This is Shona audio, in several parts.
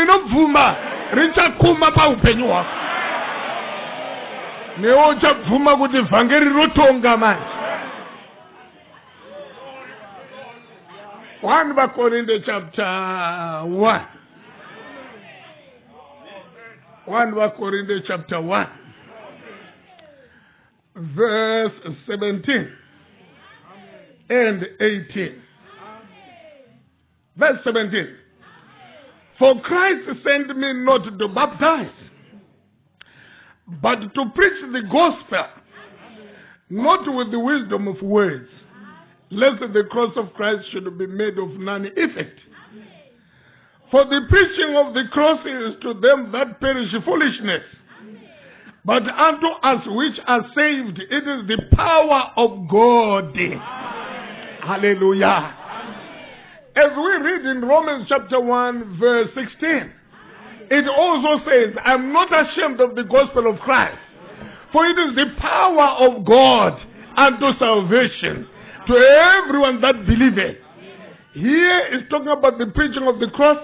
inobvuma richakuma paupenyu hwako. Newe uchabvuma kuti vhangeri rotonga manje. 1 Vakorinde chapter 1. 1 Vakorinde chapter 1 verse 17 and 18. Verse 17. For Christ sent me not to baptize, but to preach the gospel, not with the wisdom of words, lest the cross of Christ should be made of none effect. For the preaching of the cross is to them that perish foolishness, but unto us which are saved it is the power of God. Hallelujah. As we read in Romans chapter 1 verse 16, it also says, I'm not ashamed of the gospel of Christ, for it is the power of God unto salvation to everyone that believeth. Here is talking about the preaching of the cross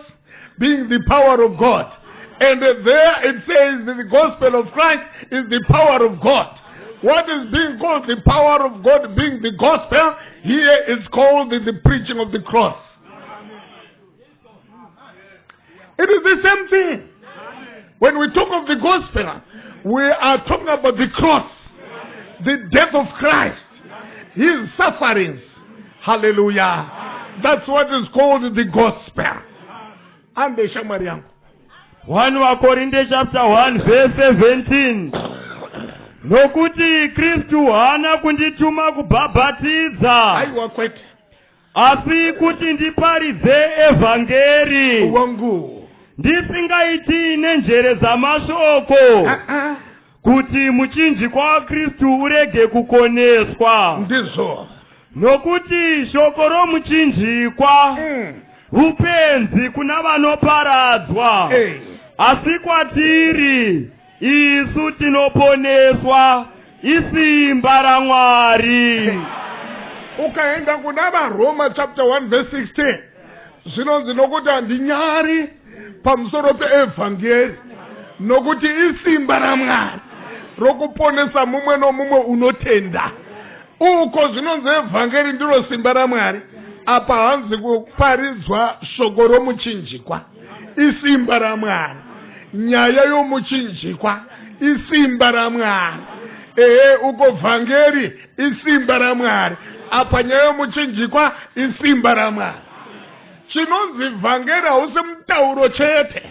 being the power of God. And there it says that the gospel of Christ is the power of God. What is being called the power of God being the gospel, here it's called the preaching of the cross. It is the same thing. When we talk of the gospel, we are talking about the cross, the death of Christ, his sufferings. Hallelujah. That's what is called the gospel. Ande shamwari yangu. 1 Vakorinde chapter 1 verse 17. Nokuti Kristu haana kundituma kubhabhatidza, Aiwa kwete. asi kuti ndiparidze evhangeri, Wangu. ndisingaiti nenjere dzamashoko, Ah, ah. kuti muchinjikwa waKristu urege kukoneswa. Ndizvo. Nokuti shoko romuchinjikwa upenzi kuna vanoparadzwa, Hey. asi kwatiri isu tinoponeswa isimba raMwari. Ukaenda kuna vaRoma chapter 1 verse 16, zvinonzi nokuti handinyari pamusoro peevhangeri, nokuti isimba raMwari rokuponesa mumwe nomumwe unotenda. Uko zvinonzi evhangeri ndiro simba raMwari, apa hanzi kuparidzwa shoko romuchinjikwa isimba raMwari. Nyaya yomuchinjikwa isimba raMwari. Ehe, uko vhangeri isimba raMwari, apa nyaya yomuchinjikwa isimba raMwari. Chinonzi vhangeri hausi mutauro chete,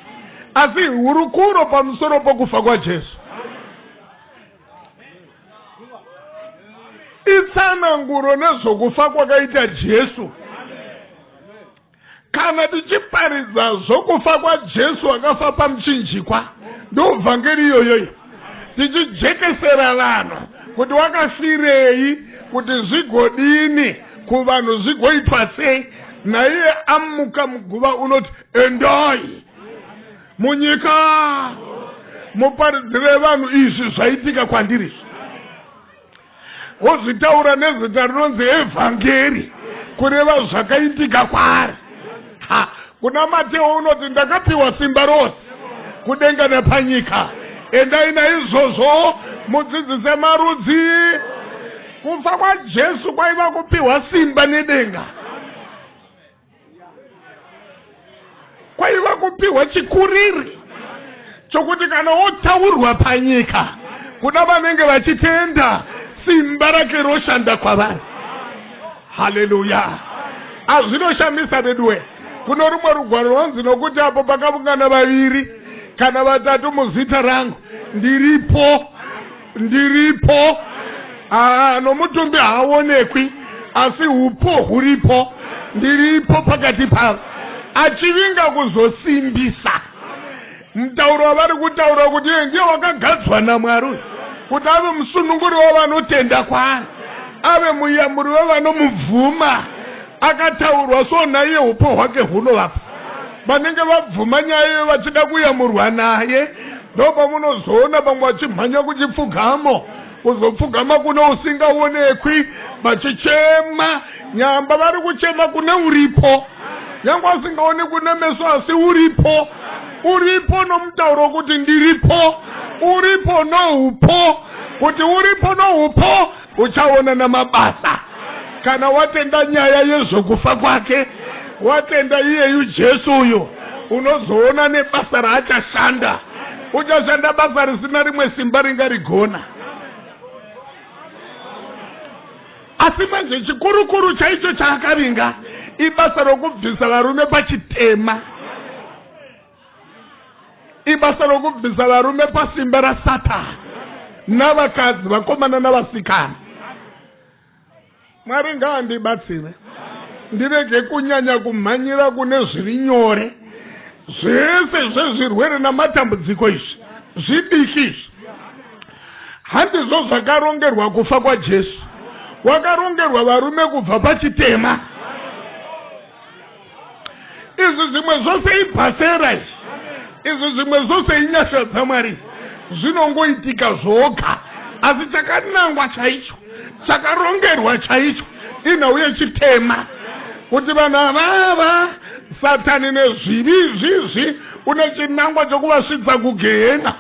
asi hurukuro pamusoro pokufa kwaJesu. Itsananguro nezvokufa kwakaita Jesu. Kana tichiparidza zvokufa kwaJesu akafa pamuchinjikwa, ndo vhangeri iyoyoyo, tichijekesera vanhu kuti wakafirei, kuti zvigodini kuvanhu, zvigoitwa sei. Naiye amuka muguva unoti, endai munyika muparidzire vanhu izvi zvaitika kwandiri. Wozvitaura nezita rinonzi evhangeri, kureva zvakaitika kwaari. Ha, kuna Mateo unoti, ndakapiwa simba rose kudenga nepanyika, endai naizvozvo mudzidzise marudzi. Kufa kwaJesu kwaiva kupiwa simba nedenga, kwaiva kupiwa chikuriri chokuti kana wotaurwa panyika kuna vanenge vachitenda, simba rake roshanda kwavari. Haleluya. Azvinoshamisa veduwe. Kuno rumwe rugwaro rwanzi, nokuti apo pakavungana vaviri kana vatatu muzita rangu, ndiripo, ndiripo. Nomutumbi haaonekwi, asi upo huripo, ndiripo pakati pavo. Achivinga kuzosimbisa mutauro wavari kutaura kuti iye ndiye wakagadzwa naMwari uyu kuti ave musununguri wavanotenda kwaari, ave muyamuri wevanomubvuma. Akataurwa so naiye upo hwake hunovapa vanenge vabvuma nyaya iyo vachida kuyamurwa naye. Ndopamunozoona vamwe vachimhanya kuchipfugamo, kuzopfugama kune usingaonekwi, vachichema. Nyamba vari kuchema kune uripo, nyange asingaonekwi nemeso, asi uripo. Uripo nomutauro wokuti ndiripo. Uripo noupo. Kuti uripo noupo uchaona namabasa. Kana watenda nyaya yezvokufa kwake, watenda iyeyu Jesu uyu, unozoona nebasa raachashanda. Uchashanda basa risina rimwe simba ringarigona. Asi manje chikurukuru chaicho chaakavinga ibasa rokubvisa varume pachitema. Ibasa rokubvisa varume pasimba raSatani navakadzi, vakomana navasikana. Mwari ngaandibatsire ndirege kunyanya kumhanyira kune zviri nyore. Zvese zvezvirwere namatambudziko izvi zvidiki izvi handizvo zvakarongerwa kufa kwaJesu. Wakarongerwa varume kubva pachitema. Izvi zvimwe zvose ibhasera izvi. Izvi zvimwe zvose inyasha dzaMwari. Zvinongoitika zvoga. Asi chakanangwa chaicho, chakarongerwa chaicho, inhau yechitema. Kuti vanhu avava Satani nezvivi izvizvi une chinangwa chokuvasvitsa kugehena.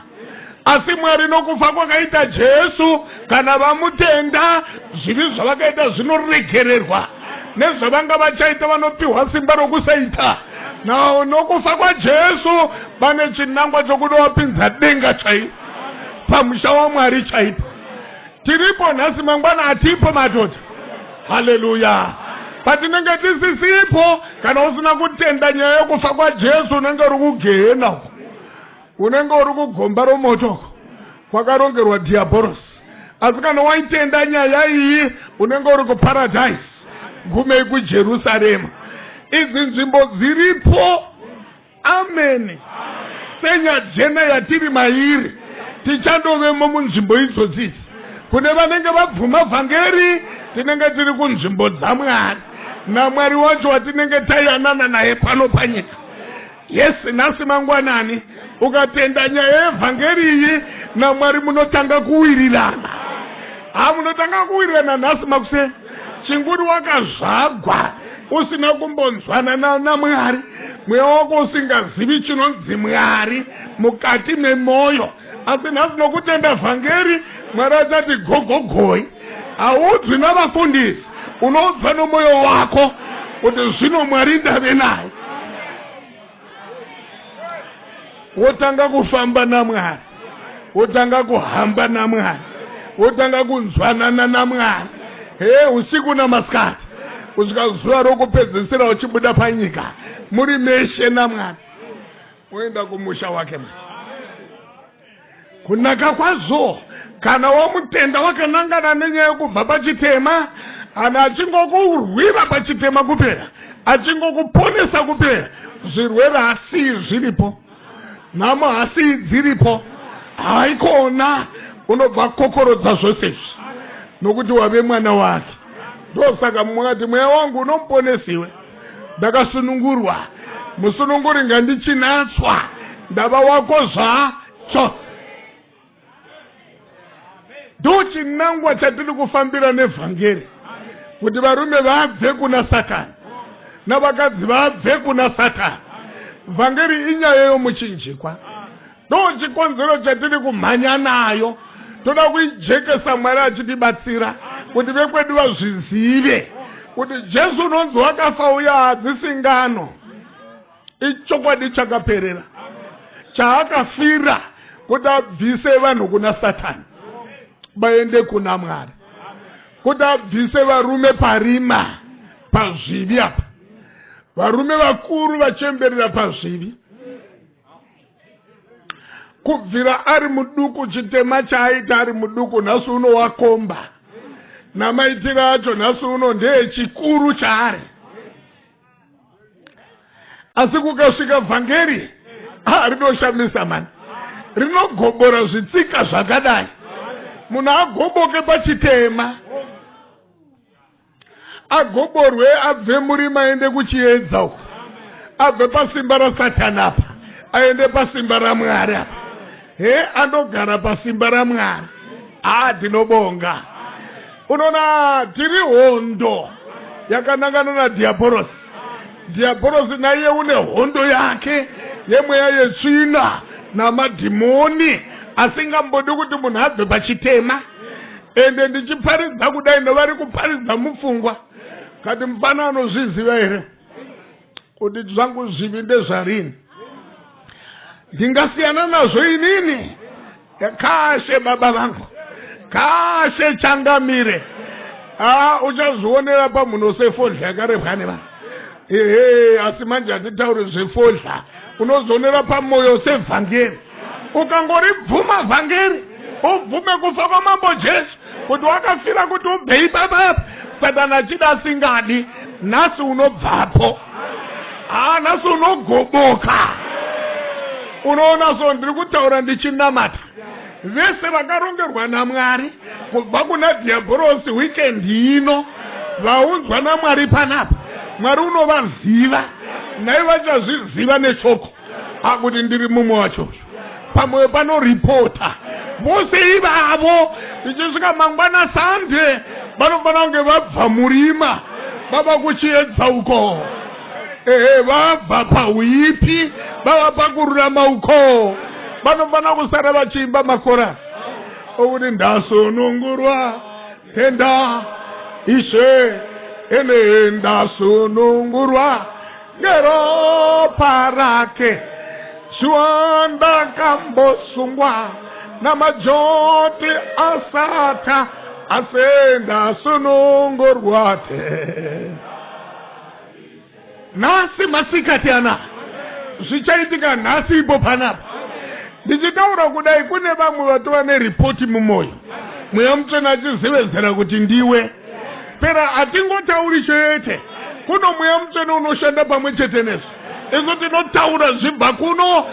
Asi Mwari nokufa kwakaita Jesu, kana vamutenda, zvivi zvavakaita zvinoregererwa. Nezvavanga vachaita vanopiwa simba rokusaita. Now, nokufa kwaJesu vane chinangwa chokudovapinza denga chaipo, pamusha waMwari chaipo. Tiripo nhasi, mangwana hatipo madhodha. Haleluya. Patinenge tisisipo, kana usina kutenda nyaya yokufa kwaJesu, unenge uri kugehena uko. Unenge uri kugomba romoto uko kwakarongerwa dhiabhorosi. Asi kana waitenda nyaya iyi, unenge uri kuparadhaisi, gumei kuJerusarema. Idzi nzvimbo dziripo. Ameni. Senyajena yatiri mairi, tichandovemo munzvimbo idzodzi idzi. Kune vanenge vabvuma vhangeri, tinenge tiri kunzvimbo dzaMwari, naMwari wacho watinenge tayanana naye pano panyika. Yes, nhasi mangwanani ukatenda nyaya yevhangeri iyi, naMwari munotanga kuwirirana. Ha, munotanga kuwirirana nhasi makuseni. Chinguri wakazvagwa usina kumbonzwanana naMwari, mweya wako usingazivi chinonzi Mwari mukati memoyo. Asi nhasi nokutenda vhangeri, Mwari achati gogogoi. Haudzwi navafundisi, unoudzwa nomwoyo wako kuti zvino Mwari ndave naye. Wotanga kufamba naMwari, wotanga kuhamba naMwari, wotanga kunzwanana naMwari. He, usiku namasikati, kusvika zuva rokupedzisira uchibuda panyika, muri meshe naMwari, woenda kumusha wake. Mwari kunaka kwazvo kana wamutenda wakanangana nenyaya yokubva pachitema. Kana achingokurwira pachitema kupera, achingokuponesa kupera, zvirwere hasii zviripo, nhamo hasii dziripo, haikona unobva kokorodza zvose izvi nokuti wave mwana wake. Ndosaka mumwe akati, mweya wangu unomuponesiwe, ndakasunungurwa, musununguri ngandichinatswa, ndava wako zvacho. Ndo chinangwa chatiri kufambira nevhangeri, kuti varume vabve kuna Satani navakadzi vabve kuna Satani. Vhangeri inyaya yomuchinjikwa. Ndo chikonzero chatiri kumhanya nayo. Toda kuijekesa, Mwari achitibatsira, kuti vekwedu vazvizive kuti Jesu unonzi wakafa uya hadzisingano, ichokwadi chakaperera chaakafira, kuti abvise vanhu kuna Satani vaende kuna Mwari, kuti abvise varume parima, pazvivi apa. Varume vakuru vachemberera pazvivi kubvira ari muduku. Chitema chaaita ari muduku, nhasi uno wakomba namaitiro acho, nhasi uno ndeyechikuru chaari. Asi kukasvika vhangeri, rinoshamisa mani, rinogobora zvitsika zvakadai. Munhu agoboke pachitema, agoborwe abve murima aende kuchiedza uko, abve pasimba raSatani apa aende pasimba raMwari apa. He, anogara pasimba raMwari. Ha, tinobonga. Unoona, tiri hondo yakanangana nadhiabhorosi. Dhiabhorosi naiye une hondo yake. Yemweya yetsvina namadhimoni asingambodi kuti munhu abve pachitema. Ende ndichiparidza kudai, nevari kuparidza mupfungwa kati mufana anozviziva here kuti zvangu zvivi ndezvarini, ndingasiyana nazvo inini? Kashe baba vangu, kashe changamire. A, uchazvionera pamhuno sefodya yakarehwa nevanhu. Ehe, asi manje hatitauri zvefodya. Unozionera pamwoyo sevhangeri. Ukangoribvuma vhangeri, ubvume kufa kwamambo Jesu kuti wakafira kuti ubve ipapapa, Satani achida asingadi, nhasi unobvapo. Ha, nhasi unogoboka. Unoona, so ndiri kutaura ndichinamata vese vakarongerwa naMwari kubva kuna dhiabhorosi. Weekend ino vaunzwa naMwari panapa, Mwari unovaziva, nai vachazviziva neshoko akuti ndiri mumwe wacho. Pamwoyo panoripota vose ivavo. Tichisvika mangwana Sande, vanofanira kunge vabva murima vava kuchiedza uko. Ehe, vabva pauipi vava pakururama uko. Vanofanira kusara vachiimba makorasi okuti ndasunungurwa, tenda Ishe, ene ndasunungurwa ngeropa rake, shuwa ndakambosungwa namajoti asata, asi ndasunungurwa te. Nhasi masikati ana zvichaitika nhasi ipo panapa ndichitaura kudai, kune vamwe vatova neripoti mumwoyo, Mweya Mutsvene achizivezera kuti ndiwe pera. Hatingotauri chete kuno, Mweya Mutsvene unoshanda pamwe chete nesu. Isu tinotaura zvibva kuno.